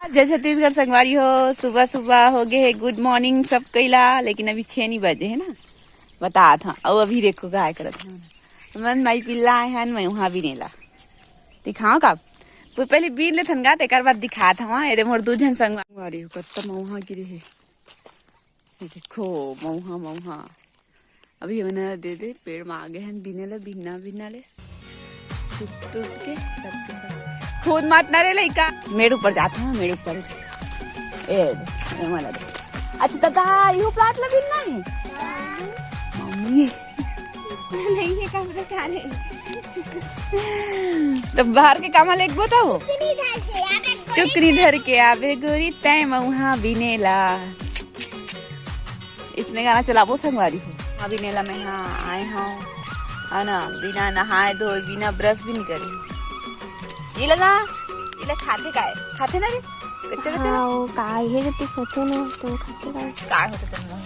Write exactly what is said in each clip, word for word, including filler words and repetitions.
जय छत्तीसगढ़ संगवारी हो, सुबह सुबह हो गए हे गुड मॉर्निंग सब कैला, लेकिन अभी छह नहीं बजे है ना, बतात हँव। अउ अभी देखो काय करत हे, मन माई पिल्ला आए हन, मैं वहाँ बिनेला दिखाओ का। वो पहले बीन लेथन गा, तेकर बाद दिखात हँव। ये दे मोर दू झन संगवारी हो, कत्ता मउहा गिरे हे। ये देखो मउहा, मउहा। अभी हमन दे दे पेड़ में आ गए हैं, बिने ले, बिनना, बिनना ले। सुत उठ के सबके सब। खुद मत ना रे लइका। मेड़ ऊपर जात हँव, मेड़ ऊपर। ए, ए मला दे। अच्छा, तो का इहो प्लाट ला बिनना है? मम्मी। नहीं है, कमरे का रे। तो बाहर के काम लेके बताओ। टुकनी धर के आबे गोरी, तै मउहा बिनेला। इसने गाना चलाबो संगवारी हो। अभी नेला में हाँ आए हँव, है ना, बिना नहाए धोए, बिना ब्रश भी नहीं करे। ये लगा, ये लगा खाते का है? खाते ना रे? कच्चा कच्चा ना? हाँ, वो का है जब तक होते ना, तो खाते का है? का होते तुम लोग?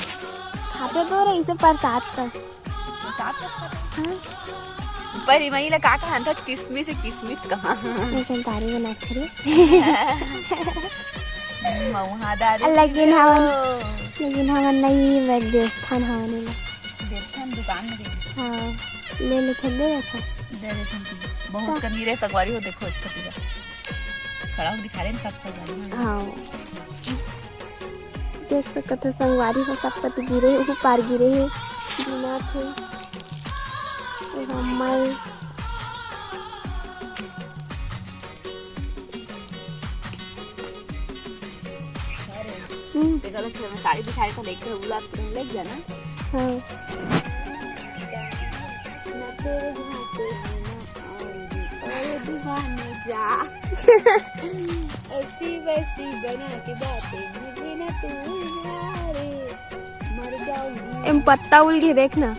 खाते तो रहे, इसे परसाद कस। परसाद कस खाते? हाँ। पर ये मई ला का कहा था, किसमिस है, किसमिस कहाँ? मैं संतारी बना के रे। मउहा दादी लेकिन जी हमन, हो। लेकिन हमन नहीं, मैं देवस्थान हवन एला। देवस्थान दुकान में दे। हाँ, ले लेके दे रखा। दे दे तुमको। बहुत का? कमी रे संगवारी हो, देखो एक कती का। खड़ा होके दिखा रहे हैं सब संगवारी हो। हाँ। देख सकत हो संगवारी हो, सब कती गिरे हे, ऊपर गिरे हे, बिना थे। ए हम्मई। हम्म। देखा तो फिर मैं साड़ी दिखाई तो लेके उला तुम ले जाना। हाँ। ना तेरे बिना कोई ना और भी, और दीवाने जा। ऐसी वैसी बना के बातें मुझे ना तू यारे, मर जाऊंगी। एम पत्ता उलगे देख ना,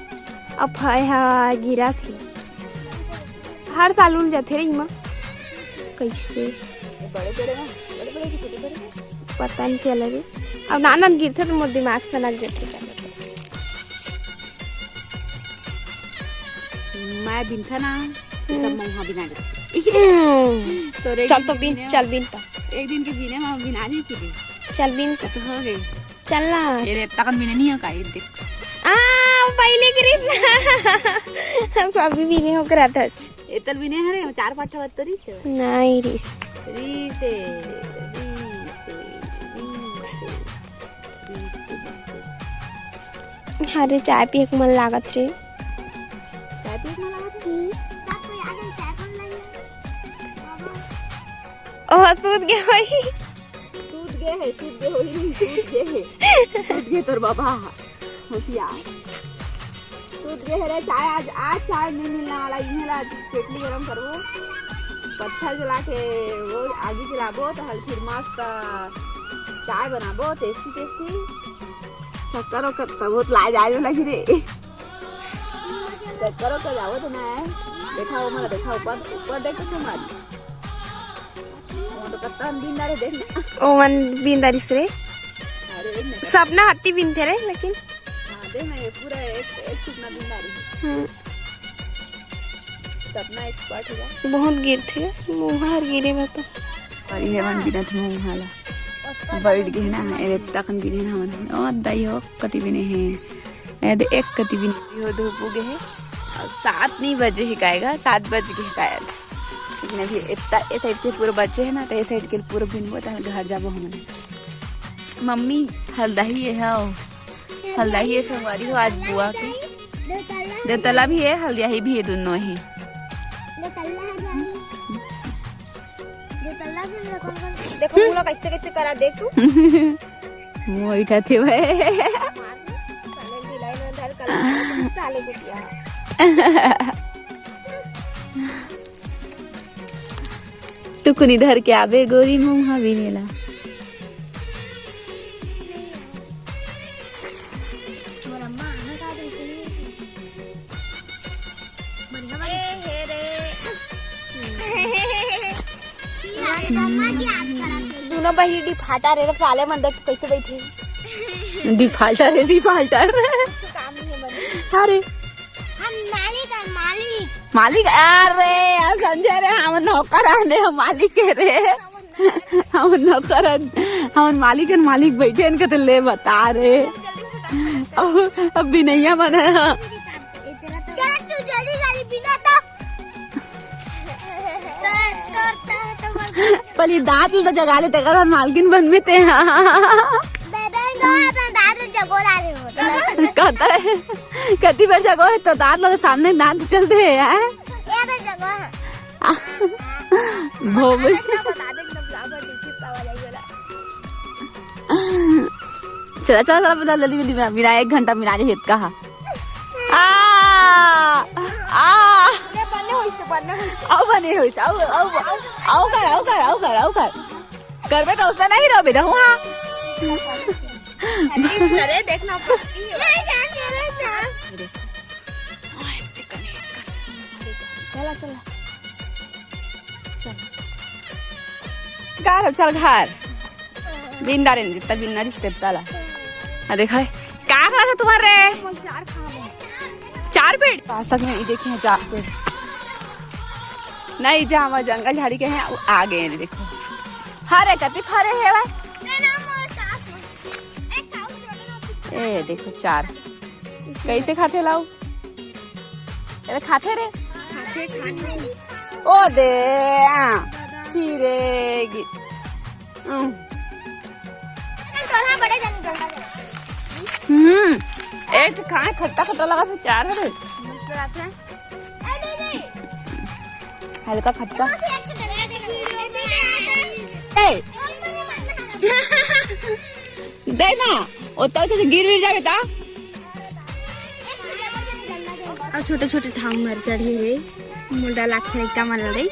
अब है हा गिरा थे। हर साल उल जाथे रे इमा। कैसे? ये बड़े बड़े ना, बड़े बड़े कि छोटे बड़े ना? पता नहीं चला रे। अब नान नान गिरथे तो मोर दिमाग में लग जाथे। मैं बिनथा ना, तो सब हम्म। मैं वहाँ बिना जाती। हम्म। तो एक चल दिन तो के बिन, बिने चल बिन तो। एक दिन के बिने में बिना नहीं की। चल बिन तो। तो हो गई। चल ना। ये रे, तकन बिने नहीं हो का, ये देख। आ, वो पहले की रीत ना। हम अभी बिने हो करा था। एतल बिने हरे, चार पाँच ठो तो रीस हे। नहीं रीस। रीस हे, रीस हे, रीस हे, रीस हे, रीस हे। हरे चाय पिए के मन लागत रे। चाय पिए के मन लागत रे? हम्म। ओह, सूत गे भाई। सूत गे हे, सूत गे होही नहीं, सूत गे हे। सूत गे तोर बाबा। होशियार। सूत गे हे रे, चाय आज, आज चाय नहीं मिलने वाला। इन्हें ला केटली गरम करबो, पत्थर जला के वो आगी जलाबो, तो हल फिर मस्त चाय बनाबो, tasty tasty। शक्कर ओकर तब बहुत लाज आए लगी रे। शक्कर ओकर जाबो तो मैं देखा, वो मला देखा, ऊपर, ऊपर देख के मारी। वो तो कत्ता बिंदा रे, देख ना। ओमन बिंदा रिस रे। अरे, एक मिनट। सपना हत्ती बिनथे रे, लेकिन। हाँ, देख ना, ये पूरा एक, एक टुकना बिंदा रे। हम्म। सपना expert हे। बहुत गिरथे, मुँह हर गिरे बा तो। और ये मन बिनत मुँह हाला। बैठ गए ना, ये तकन बिने ना मन। ओ दाई हो, कति बिने हे। ए दे एक कति बिन हो धूप उगे हे। अब सात नहीं बजे हे, काएगा सात बज गए शायद। लेकिन अभी इतना ए side के पूरा बचे हे ना, तो ए side के पूरा बिन बोता घर जाबो हमन। मम्मी, हल्दही ये हे, हल्दही ये संगवारी हो आज बुआ के। दे तला भी हे, हल्दही भी हे, दोनों ही। देखो मुला कैसे कैसे करा देख तू। मुँह उठा थे भाई। साले बिटिया। टुकनी धर के आबे गोरी मुँह बिनेला। दोनों बहिनी डिफाल्टर हे, साले मन देख कैसे बैठे। डिफाल्टर हे, डिफाल्टर। कुछ काम नहीं है मन। अरे। हम मालिक हे, मालिक। मालिक, अरे, यार समझे रे, हम नौकर आने, हम मालिक हे रे। हम नौकर हन, हम मालिक हन, मालिक बैठे हन, कहते, "ले बता रे।" अब, अब बिनैया मन ह। चला तू जल्दी जल्दी बिना तो। तोर, तोर, तोर, तोर। पहले दांत ल तो जगा ले, तेकर बाद मालकिन बनबे ते। दे दे, इनको अपना दांत ल जगो ला रहे हो। कहता है, कति बार जगो है तो दांत ल तो सामने दांत चलते हैं, हैं? ये तो जगो है। भोबे। चला, चला, चला, बता, जल्दी, जल्दी, बिना, बिना एक घंटा बिना जे हेत कहा। आ, आ। ये बने होइस, बने होइस। आउ बने होइस, आउ, आउ, आउ कर, आउ कर, आउ कर, आउ कर। करबे तो उसने नहीं रो बेटा, हुआ। अरे, देखना पड़ती है। चला, चला। चल। का रे, चल घर। बिंदा रे, जितना बिंदा रिश्ते तला। आ देखा है, का करा था तुम्हारे? चार पेड़? पास तक में ये देखे हैं चार पेड़। नहीं, जहाँ वहाँ जंगल झाड़ी के हैं, वो आ गए हैं, देखो। हरे कति फरे है भाई। ए देखो चार। कैसे खाथे लाऊ? एला खाथे रे। खाथे, खाथे। ओ दे, आ, छिरे गी-, हम्म। हम्म, एक ठा खट्टा खट्टा लगा से चार है रे। हल्का खट्टा। ए। दे ना, ओ तो से गिर गिर जाबे ता। अउ छोटे छोटे ठांग मर चढ़े रे, मुंडा लागथे लइका मन ला रे।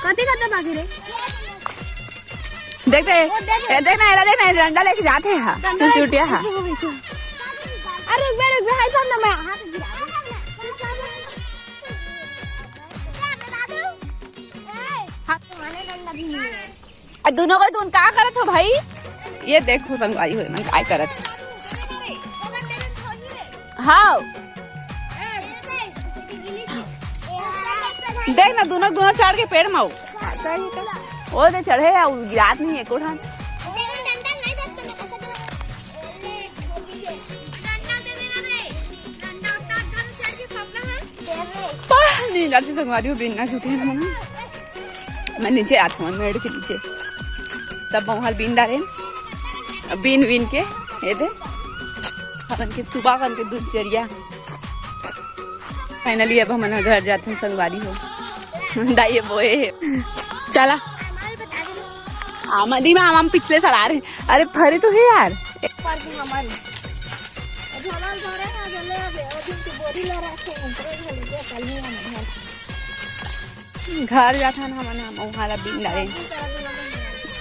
कते कते बाकी रे? देख रे, ए, देख ना, एला देख ना, डंडा लेके जाथे हा, चुचुटिया हा। अरे रुक बे, रुक बे, हाय साहब ना, मैं हाथ गिरा। हाथ तो माने डंडा भी नहीं है। आ, दोनों का दोनों का करत हो भाई? ये देखो संगवारी हो, मन काय करत हो। हाँ। देख ना, दोनों, दोनों चढ़ के पेड़ में हो। वो दे चढ़े है, वो गिरात नहीं है, कोठा। नहीं, डर से संगवारी हो, बिन ना छूटे ना मम्मी। मैं नीचे आत हूँ, मेड़ के नीचे। तब मउहा ल बीन डारेन। अब बीन, बीन के, ये दे। अपन के सुबह कन के दूध चरिया। Finally, अब हमन ह घर जाथन संगवारी हो। दाई ये बोए हे। चला। आमा, दी में आमा पिछले साल आ रहे। अरे, फरे तो है यार। पर भी हमारी। अभी हमारे घर है ना, जो ले आवे, अभी तो बोरी ला रखे हैं, बोरी ले लीजिए, कल ही हमारे घर। घर जाथन हमन ह, मउहा ला बीन डारेन।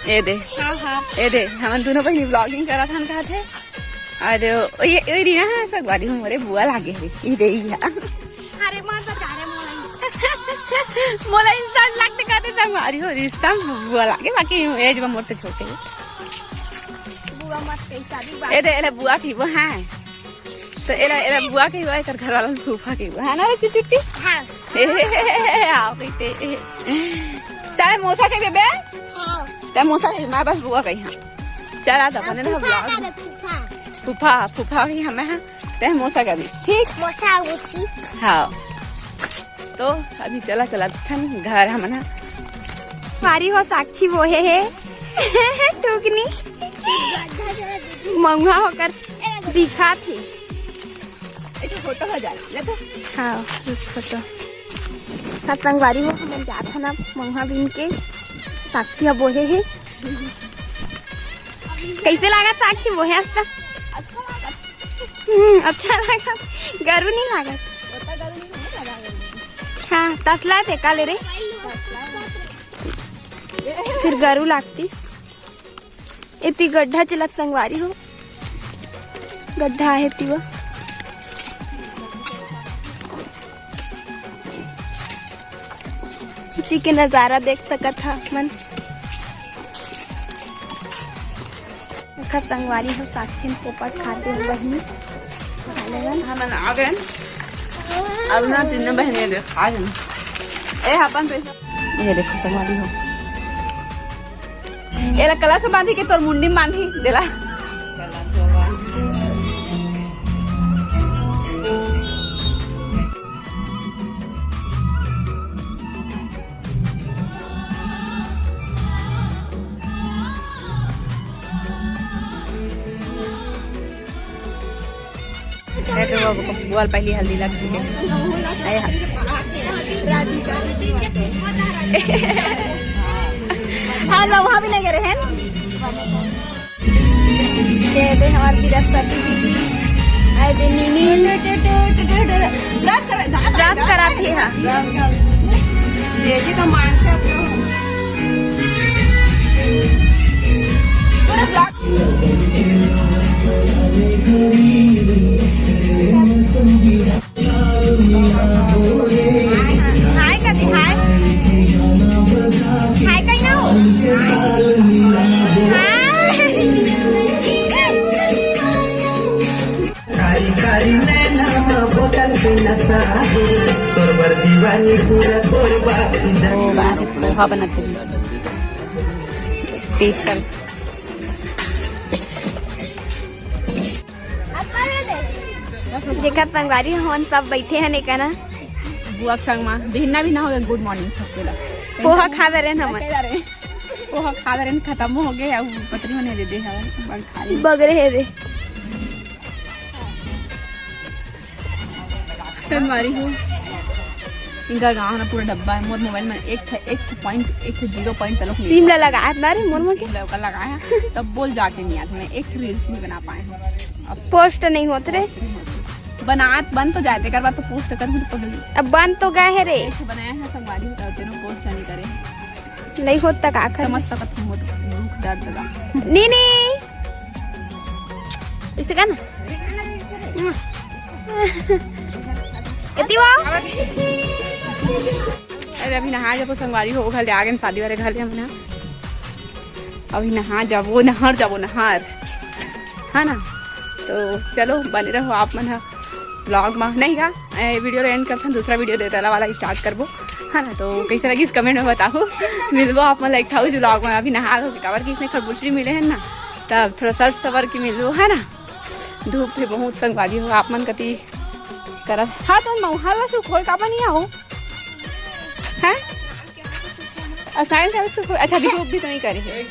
ए दे। हाँ, हाँ। ए दे, हमन दोनों बहिनी vlogging करत हन कहत हे। अरे, ओ, ये, ये रीना है, संगवारी हो मोरे बुआ लागे हे। ई दे, ई हा। अरे, मन तो चाहे मोला ही। मोला इंसान लगते कहते संगवारी हो, रिश्ता में बुआ लागे, बाकी age में मोर तो छोटे हे। बुआ मत कही, शादी बात। ए दे, ए ले बुआ की वो है। तो एला, एला बुआ के हुआ, एकर घर वाला फूफा के हुआ, है ना रे चुटुटी? हाँ। ए, आओ बेटे। चाहे मौसा के बेबे? हाँ। चाहे मौसा के, मैं बस बुआ कही हाँ। चल, आज अपन ना फूफा vlog। का बे, फूफा। फूफा, फूफा भी हमें है, ते मौसा का भी, ठीक? मौसा, मौसी। हाँ। तो अभी चला, चला थन घर हमन ह। पारी हो साक्षी बोहे हे। टुकनी। मउहा होकर दिखात हे। एक ठो फोटो हो जाए, ले तो। हाँ, कुछ फोटो। हाँ, संगवारी हो, हमन जात हन अब मउहा बीन के। साक्षी ह बोहे हे। कैसे लागत साक्षी बोहे हस त? अच्छा लागत। हम्म, अच्छा लागत। गरु नहीं लागत। ओता गरु नहीं, नहीं लगा गरु। हाँ, तसला ते का ले रे? फिर गरु लागतिस। एती गड्ढा चलत संगवारी हो, गड्ढा आहे तिवा। एती के नजारा देख सकत हा मन। देखा संगवारी हो, साक्षी पोपट खाते हुए बहिनी। हमन आ गए। अब ना तीनों बहिनी ले खा लेन। ए, अपन पैसा। ये देखो संगवारी हो, एला कलश में बांधी के तोर मुंडी में बांधी देला। ये तो वो बुआ ल पहली हल्दी लग चुके। आया। हाँ, लोग वहाँ भी नहीं गए रहे हैं। ये दे हमार बृहस्पति दीदी। आए दे नीनी। ब्रश कर, ब्रश करा थी, हाँ। ये जी तो मानते हैं। पूरा ब्लॉग। हाय कर दे, हाय। हाय कहीं ना हो। हाय। कारी कारी नैना म बोतल के नशा हे, तोर बर दीवानी पूरा तोर बाप। ओ, बाप रे, पोहा बनाते हैं। स्पेशल। देखत संगवारी हो, हमन सब बैठे हन एकना। बुआ के संग मा बिहन्ना भी ना हो गया, गुड मॉर्निंग सबके ला। पोहा खा दे रहे हमन। कह दे रहे। पोहा खा दे रहे, खत्म हो गए, अब पतरी बने दे दे हवन, अपन खा ले। बगरे हे दे। संगवारी हो, इनका गाँव ना पूरा डब्बा है। मोर मोबाइल में एक ठे, एक ठे पॉइंट, एक ठे जीरो पॉइंट तलक नहीं सिम ला लगा ना रे मोर मोर के। सिम ला ओकर लगाया, तब बोल जाके नहीं आते, मैं एक ठे रील्स नहीं बना पाए हैं। अब पोस्ट नहीं होत रे। बनात बन तो जाते, कर बात तो पोस्ट कर भी पगल। अब बन तो गए है रे। एक ठे बनाया है संगवारी हो, तेरे पोस्ट नहीं करे। नहीं होत तक आखिर समझ सकत हूँ मोर दुख दर्द ला। नी नी। इसे का ना। एती वा। अरे अभी नहा जाबो संगवारी हो, घर ले आ गए शादी वाले घर ले हमन। अभी नहा जाबो, नहर जाबो, नहर, है ना? तो चलो बने रहो आप मन ह ब्लॉग मा। नहीं का, ए, वीडियो एंड करथन, दूसरा वीडियो देतला वाला स्टार्ट करबो, है ना? तो कैसे लगिस कमेंट में बताओ। मिलबो आप मन ला एक ठा ब्लॉग मा। अभी नहा धो के काबर कि इसने खरबुचरी मिले हैं ना, तब थोड़ा सज सवर के मिलबो, है ना? धूप भी बहुत संगवारी हो, आप मन कती करत। हाँ, तो मौहा ला सुखोय का बनिया हो, हैं? असाइन कर सुखोय। अच्छा, अभी धूप भी तो नहीं करे है।